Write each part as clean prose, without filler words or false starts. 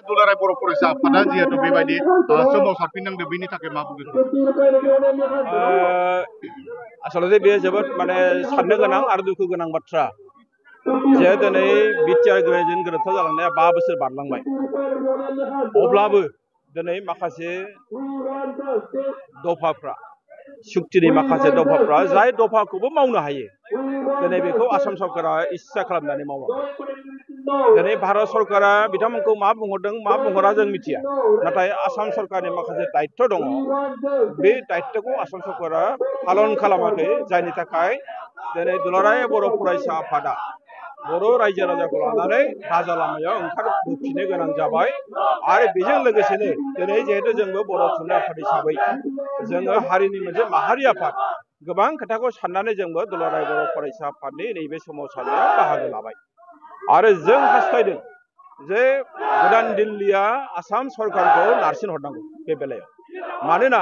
दुलाराय बर' फरायसा आफादा जिहेतु बेबायदि सोमावसारफिननांदों बेनि थाखाय मा बुंगोन आसलते बे जोबोद माने साननो गोनां आरो दुखु गोनां बाथ्रा जे दिनै बिटिआर ग्रेजुवेट गोरोबथा जालांनाया 5 बोसोर बारलांबाय अब्लाबो दिनै माखासे दफाफ्रा सुक्तिनि माखासे दफाफ्रा जाय दफाखौबो मावनो हायो दिनै बेखौ आसाम सरकारा इस्सा खालामनानै मावाखै दिनै भारत सरकारा बिथांमोनखौ मा बुंहरदों मा बुंहरा जों मिथिया नाथाय आसाम सरकारनि माखासे दायित्व दङ बे दायित्वखौ आसाम सरकारा पालन खालामाखै जायनि थाखाय दिनै दुलाराय बर' फरायसा आफादा बर' रायजो राजाखौ लानानै राजा लामायाव ओंखारबोफिननो गोनां जाबाय आरो बेजों लोगोसेनो दिनै जिहेतु जोंबो बर' थुनलाइ आफाद हिसाबै जोङो हारिनि मोनसे माहारि आफाद गोबां खोथाखौ साननानै जोंबो दुलाराय बर' फरायसा आफादनि नैबे सोमावसारनायाव बाहागो लाबाय आरो जों हास्थायदों जे गोदान दिल्लीया आसाम सरकारखौ नारसिनहरनांगौ बे बेलायाव मानोना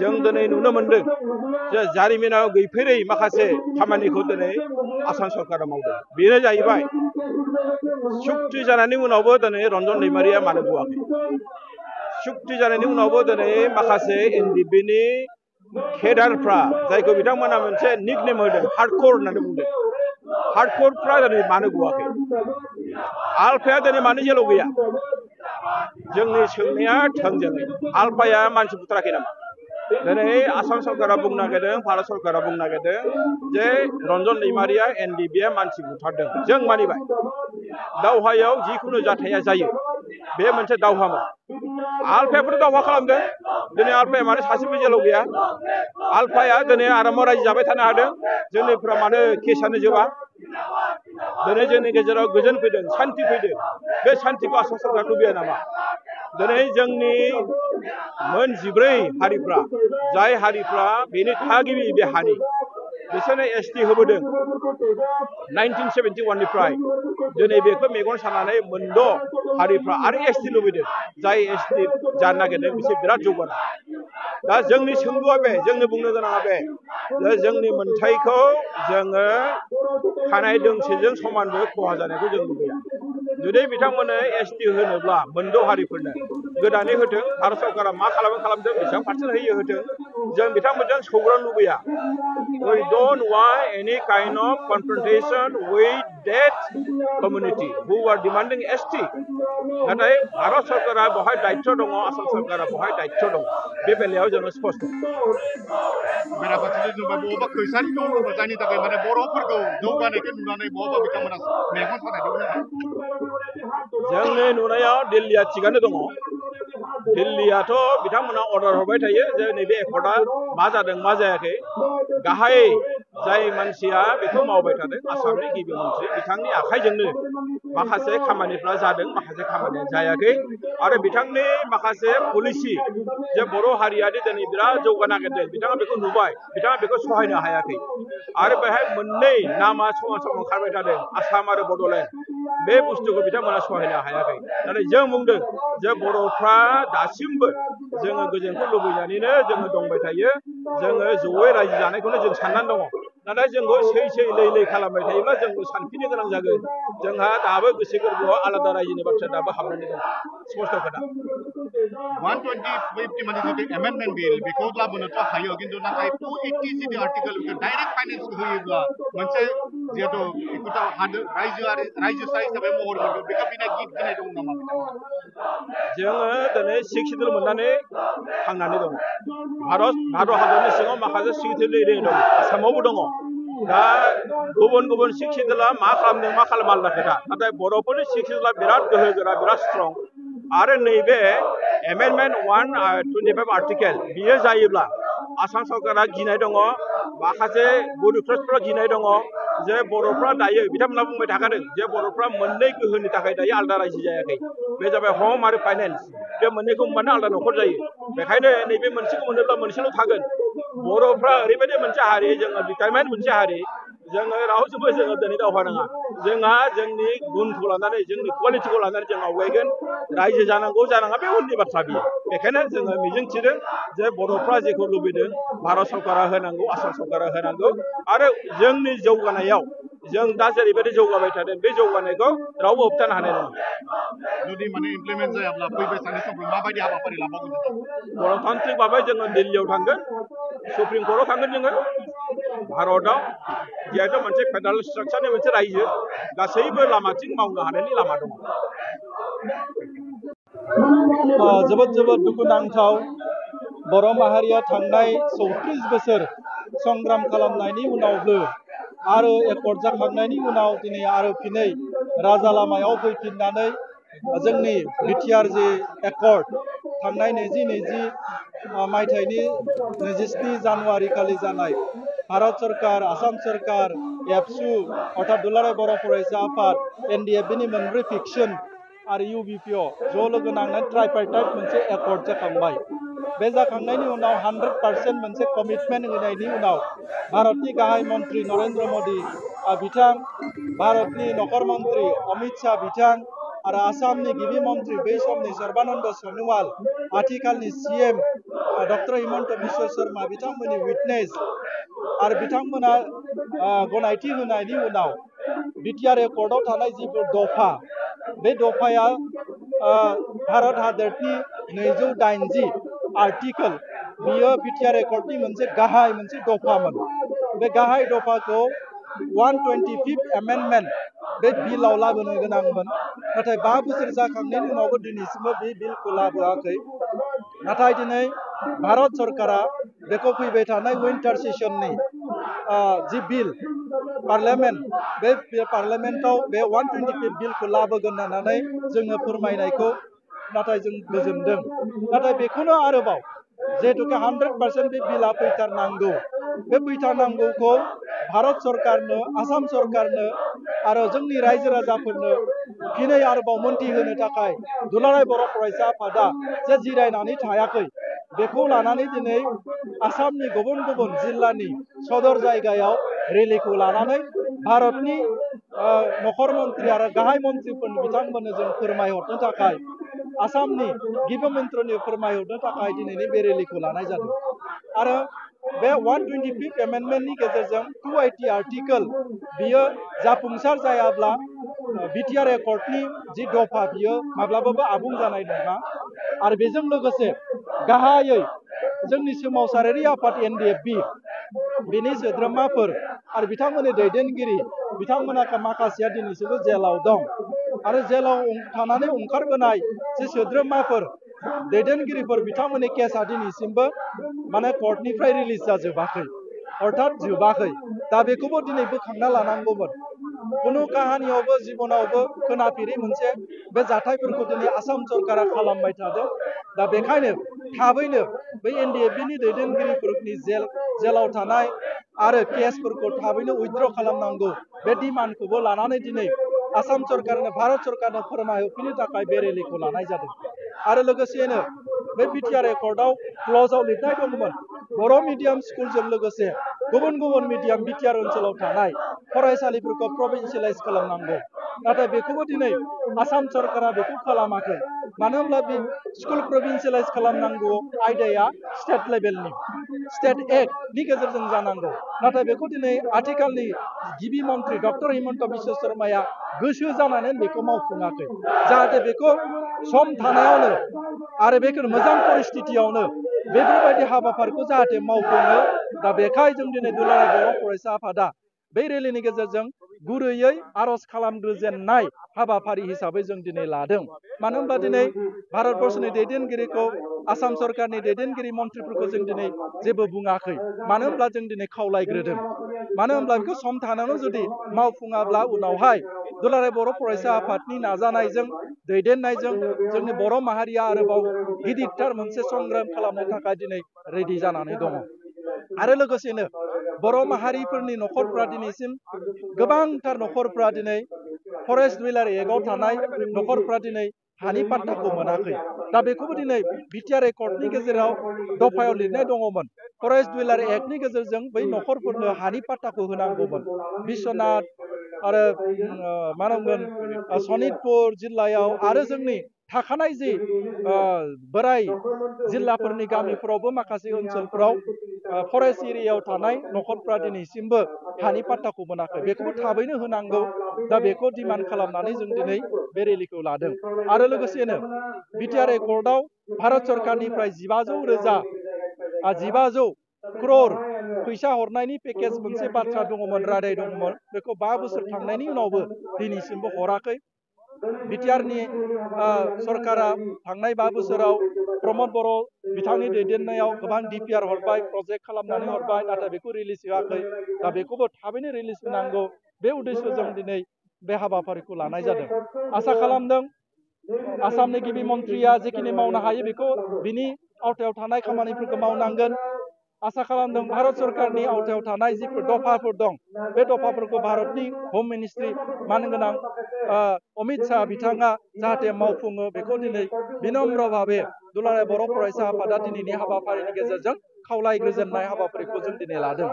जों दिनै नुनो मोनदों जे जारिमिनाव गैफेरै माखासे खामानिखौ दिनै आसाम सरकारा मावदों बेनो जाहैबाय सुक्ति जानायनि उनावबो दिनै रन्जन दैमारिया मानो बुवाखै सुक्ति जानायनि उनावबो दिनै माखासे एनडिएफबिनि केडारफ्रा जायखौ बिथांमोना मोनसे निकनेम होदों हार्डकोर होननानै बुंदों हार्डकोरफ्रा दिनै मानो बुवाखै आलफाया दिनै मानो जेलाव गैया जोंनि सोंनाया थोंजोङै आलफाया मानसि बुथाराखै नामा दिनै आसाम सरकारा बुंनो नागिरदों भारत सरकारा बुंनो नागिरदों जे रन्जन दैमारिया एनडिएफबिया मानसि बुथारदों जों मानिबाय दावहायाव जिखुनु जाथाया जायो बे मोनसे दावहामोन आलफायाफोर दावहा खालामदों दिनै आलफाया मानो सासेबो जेलाव गैया आलफाया दिनै आरामाव रायजो जाबाय थानो हादों जोंनिफ्रा मानो केसानो जोबा दिनै जोंनि गेजेराव गोजोन फैदों सान्ति फैदों बे सान्तिखौ आसाम सरकारा लुबैया नामा दिनै जोंनि मोन 14 हारिफ्रा जाय हारिफ्रा बेनि थागिबि बे हारि बिसोरनो एसटि होबोदों 1971 निफ्राय दिनै बेखौ मेगन सानानै मोनद' हारिफ्रा आरो एसटि लुबैदों जाय एसटि जानो नागिरदों बिसोर बिराद जौगानाय दा जोंनि सोंलुआ बे जोंनो बुंनो गोनाङा बे जोंनि मोनथायखौ जोङो खानाय दोंसेजों समानबो खहा जानायखौ जों लुबैया जुदि बिथांमोननो एसटि होनोब्ला मोनद' हारिफोरनो गोदानै होथों भारत सरकारा मा खालामदों बेसेबां पार्सेन्ट होयो होथों जों बिथांमोनजों सौग्राव लुबैया we don't want any kind of confrontation with that community who are demanding ST नाथाय भारत सरकारा बहाय दायित्व दङ आसाम सरकारा बहाय दायित्व दङ बे बेलायाव जोङो स्पष्ट बेराफारसेथिं जोंबा बबेबा खैसारि दङ जायनि थाखाय माने बर'फोरखौ जौगानायखौ नुनानै बबेबा बिथांमोना मेगन सानायखौ जोंनि नुनायाव दिल्लीया थिगानो दङ दिल्लीयाथ' बिथांमोना अर्डार हरबाय थायो जे नैबे एकर्डआ मा जादों मा जायाखै गाहाय जाय मानसिया बेखौ मावबाय थादों आसामनि गिबि मन्थ्रि बिथांनि आखाइजोंनो माखासे खामानिफ्रा जादों माखासे खामानिया जायाखै आरो बिथांनि माखासे पलिसि जे बर' हारियादि दिनै बिराद जौगा नागिरदों बिथाङा बेखौ नुबाय बिथाङा बेखौ सहायनो हायाखै आरो बेहाय मोननै नामा समान समान ओंखारबाय थादों आसाम आरो बड'लेण्ड बे बुस्थुखौ बिथांमोना सहायनो हायाखै नाथाय जों बुंदों जे बर'फ्रा दासिमबो जोङो गोजोनखौ लुबैनानैनो जोङो दंबाय थायो जोङो जयै रायजो जानायखौनो जों साननानै दङ नाथाय जोंखौ सै लै खालामबाय थायोब्ला जोंबो सानफिननो गोनां जागोन जोंहा दाबो गोसो गोरबोआव आलादा रायजोनि बाथ्रा दाबो हाबनानै दं स्पष्ट खोथा 120 माने जुदि एमेन्डमेन्ट बिल बेखौ लाबोनोथ' हायो खिन्थु नाथाय 280 जिदि आर्टिकेल बेखौ डाइरेक्ट फाइनेन्स होयोब्ला मोनसे जिहेतु बेखौथ' रायजोसा हिसाबै महर मोनगोन बेखौ बिना गिफ्ट होनाय दङ नामा जोङो दिनै 6 सिडुल मोननानै थांनानै दङ भारत हादरनि सिङाव माखासे सिडुल एरिया दं आसामावबो दङ दा गुबुन 6 सिडुला मा खालामदों मा खालामा आलादा खोथा नाथाय बर'फोरनि 6 सिडुला बिराद गोहोगोरा बिराद स्ट्रं आरो नैबे एमेन्डमेन्ट 125 आर्टिकेल बियो जायोब्ला आसाम सरकारा गिनाय दङ माखासे बुरिफ्रा गिनाय दङ जे बर'फ्रा दायो बिथांमोना बुंबाय थाखादों जे बर'फ्रा मोननै गोहोनि थाखाय दायो आलादा रायजो जायाखै बे जाबाय हम आरो फाइनेन्स बे मोननैखौ मोनबानो आलादा न'खर जायो बेखायनो नैबे मोनसेखौ मोनोब्ला मोनसेल' थागोन बर'फ्रा ओरैबायदि मोनसे हारि जोङो डिटारमाइन्ड मोनसे हारि जोङो रावजोंबो जोङो दिनै दावहा नाङा जोंहा जोंनि गुनखौ लानानै जोंनि क्वालिटिखौ लानानै जों आवगायगोन रायजो जानांगौ जानाङा बे उननि बाथ्रा बियो बेखायनो जोङो मिजिंथिदों जे बर'फ्रा जेखौ लुबैदों भारत सरकारा होनांगौ आसाम सरकारा होनांगौ आरो जोंनि जौगानायाव जों दा जेरैबायदि जौगाबाय थादों बे जौगानायखौ रावबो होबथानो हानाय नङा जुदि माने इमप्लिमेन्ट जायाब्ला फैबाय थानाय समफ्राव माबायदि हाबाफारि लाबावगोन नोंथां? गणतान्त्रिक भाबै जोङो दिल्लीयाव थांगोन सुप्रिम कर्टआव थांगोन जोङो भारतआव जिहेतु मोनसे फेडारेल स्ट्राक्चारनि मोनसे रायजो गासैबो लामाथिं मावनो हानायनि लामा दङ जोबोद जोबोद दुखुनांथाव बर' माहारिया थांनाय 34 बोसोर संग्राम खालामनायनि उनावबो आरो एकर्ड जाखांनायनि उनाव दिनै आरो फिनै राजा लामायाव फैफिननानै जोंनि बिटिआर जि एकर्ड थांनाय 2020 मायथाइनि 27 जानुवारि खालि जानाय भारत सरकार आसाम सरकार एबसु अर्थात दुलाराय बर' फरायसा आफाद एनडिएफबिनि मोनब्रै फिक्सन आरो इउबिपिअ ज' लोगो नांनानै ट्राइपार्टाइट मोनसे एकर्ड जाखांबाय बे जाखांनायनि उनाव 100% मोनसे कमिटमेन्ट होनायनि उनाव भारतनि गाहाय मन्त्रि नरेन्द्र मोदी बिथां भारतनि नखर मन्त्रि अमित शाह बिथां आरो आसामनि गिबि मन्त्रि बै समनि सर्बानन्द सनोवाल आथिखालनि सीएम डक्टर हिमन्त बिश्व शर्मा बिथांमोननि विटनेस आरो बिथांमोना गनायथि होनायनि उनाव बिटिआर एकर्डआव थानाय जिफोर दफा बे दफाया भारत हादरनि 280 आर्टिकल बियो बिटिआर एकर्डनि मोनसे गाहाय मोनसे दफामोन बे गाहाय दफाखौ 125th एमेन्डमेन्ट बे बिलाव लाबोनो गोनांमोन नाथाय 5 बोसोर जाखांनायनि उनावबो दिनैसिमबो बे बिलखौ लाबोआखै नाथाय दिनै भारत सरकारा बेखौ फैबाय थानाय विन्टार सेसननि जि बिल पार्लियामेन्ट बे पार्लियामेन्टआव बे 125 बिलखौ लाबोगोन होननानै जोङो फोरमायनायखौ नाथाय जों गोजोनदों नाथाय बेखौनो आरोबाव जिहेतुके 100% बे बिला फैथारनांगौ बे फैथारनांगौखौ भारत सरकारनो आसाम सरकारनो आरो जोंनि रायजो राजाफोरनो फिनै आरोबाव मोनथि होनो थाखाय दुलाराय बर' फरायसा आफादा जे जिरायनानै थायाखै बेखौ लानानै दिनै आसामनि गुबुन गुबुन जिल्लानि सदर जायगायाव रेलिखौ लानानै भारतनि नखर मन्त्रि आरो गाहाय मन्त्रिफोरनि बिथांमोननो जों फोरमायहरनो थाखाय आसामनि गिबि मन्थ्रिनो फोरमायहरनो थाखाय दिनैनि बे रेलिखौ लानाय जादों आरो बे 125th एमेन्डमेन्टनि गेजेरजों 280 आर्टिकल बियो जाफुंसार जायाब्ला बिटिआर एकर्डनि जि दफा बियो माब्लाबाबो आबुं जानाय नङा आरो बेजों लोगोसे गाहायै जोंनि सोमावसारारि आफाद एनडिएफबि बिनि सोद्रोमाफोर आरो बिथांमोननि दैदेनगिरि बिथांमोना माखासेया दिनैसिमबो जेलाव दं आरो जेलाव थानानै ओंखारबोनाय जे सोद्रोमाफोर दैदेनगिरिफोर बिथांमोननि केसआ दिनैसिमबो माने कर्टनिफ्राय रिलिज जाजोबाखै अर्थात जोबाखै दा बेखौबो दिनै बोखांना लानांगौमोन कुनु काहानियावबो जिबनावबो खोनाफेरि मोनसे बे जाथायफोरखौ दिनै आसाम सरकारा खालामबाय थादों दा बेखायनो थाबैनो बै एनडिएफबिनि दैदेनगिरिफोरनि जेलाव थानाय आरो केसफोरखौ थाबैनो उइथड्र खालामनांगौ बे डिमान्डखौबो लानानै दिनै आसाम सरकारनो भारत सरकारनो फोरमायहरफिननो थाखाय बे रेलिखौ लानाय जादों आरो लोगोसेनो बे बिटिआर एकर्डआव क्लजआव लिरनाय दंमोन बर' मिडियाम स्कुलजों लोगोसे गुबुन गुबुन मिडियाम बिटिआर ओनसोलाव थानाय फरायसालिफोरखौ प्रभिन्सियेलाइज खालामनांगौ नाथाय बेखौबो दिनै आसाम सरकारा बेखौ खालामाखै मानो होनब्ला बे स्कुल प्रभिन्सियेलाइज खालामनांगौ आयदाया स्टेट लेभेलनि स्टेट एक्टनि गेजेरजों जानांगौ नाथाय बेखौ दिनै आथिखालनि गिबि मन्त्रि डक्टर हिमन्त बिश्व शर्माया गोसो जानानै बेखौ मावफुङाखै जाहाथे बेखौ सम थानायावनो आरो बेखौ मोजां परिस्थितियावनो बेफोरबायदि हाबाफारिखौ जाहाथे मावफुङो दा बेखाय जों दिनै दुलाराय बर' फरायसा आफादा बे रेलिनि गेजेरजों गुरैयै आर'ज खालामग्रोजेननाय हाबाफारि हिसाबै जों दिनै लादों मानो होनब्ला दिनै भारतबर्षनि दैदेनगिरिखौ आसाम सरकारनि दैदेनगिरि मन्थ्रिफोरखौ जों दिनै जेबो बुङाखै मानो होनब्ला जों दिनै खावलायग्रोदों मानो होनब्ला बेखौ सम थानायावनो जुदि मावफुङाब्ला उनावहाय दुलाराय बर' फरायसा आफादनि नाजानायजों दैदेननायजों जोंनि बर' माहारिया आरोबाव गिदिरथार मोनसे संग्राम खालामनो थाखाय दिनै रेडि जानानै दङ आरो लोगोसेनो बर' माहारिफोरनि नखरफ्रा दिनैसिम गोबांथार नखरफ्रा दिनै फरेस्ट डिउलार एक्टआव थानाय नखरफ्रा दिनै हानि पाट्टाखौ मोनाखै दा बेखौबो दिनै बिटिआर एकर्डनि गेजेराव दफायाव लिरनाय दङमोन फरेस्ट डिउलार एक्टनि गेजेरजों बै नखरफोरनो हानि पाट्टाखौ होनांगौमोन बिश्वनाथ आरो मा होनगोन सनितपुर जिल्लायाव आरो जोंनि थाखानाय जि बोराय जिल्लाफोरनि गामिफोरावबो माखासे ओनसोलफोराव फरेस्ट एरियायाव थानाय नखरफ्रा दिनैसिमबो हानि पाट्टाखौ मोनाखै बेखौबो थाबैनो होनांगौ दा बेखौ डिमान्ड खालामनानै जों दिनै बे रेलिखौ लादों आरो लोगोसेनो बिटिआर एकर्डआव भारत सरकारनिफ्राय 15,000 क्रर फैसा हरनायनि पेकेज मोनसे बाथ्रा दङमोन रादाय दङमोन बेखौ 5 बोसोर थांनायनि उनावबो दिनैसिमबो हराखै बिटिआरनि सरकारा थांनाय 5 बोसोराव प्रमद बर' बिथांनि दैदेननायाव गोबां डिपिआर हरबाय प्रजेक्ट खालामनानै हरबाय नाथाय बेखौ रिलिज होआखै दा बेखौबो थाबैनो रिलिज होनांगौ बे उद्देश्यजों दिनै बे हाबाफारिखौ लानाय जादों आसा खालामदों आसामनि गिबि मन्थ्रिया जेखिनि मावनो हायो बेखौ बिनि आवथायाव थानाय खामानिफोरखौ मावनांगोन आसा खालामदों भारत सरकारनि आवथायाव थानाय जिफोर दफाफोर दं बे दफाफोरखौ भारतनि होम मिनिस्ट्रि मानगोनां अमित शाह बिथाङा जाहाथे मावफुङो बेखौ दिनै बिनम्र भाबे दुलाराय बर' फरायसा आफादा दिनैनि हाबाफारिनि गेजेरजों खावलाय गोजोननाय हाबाफारिखौ जों दिनै लादों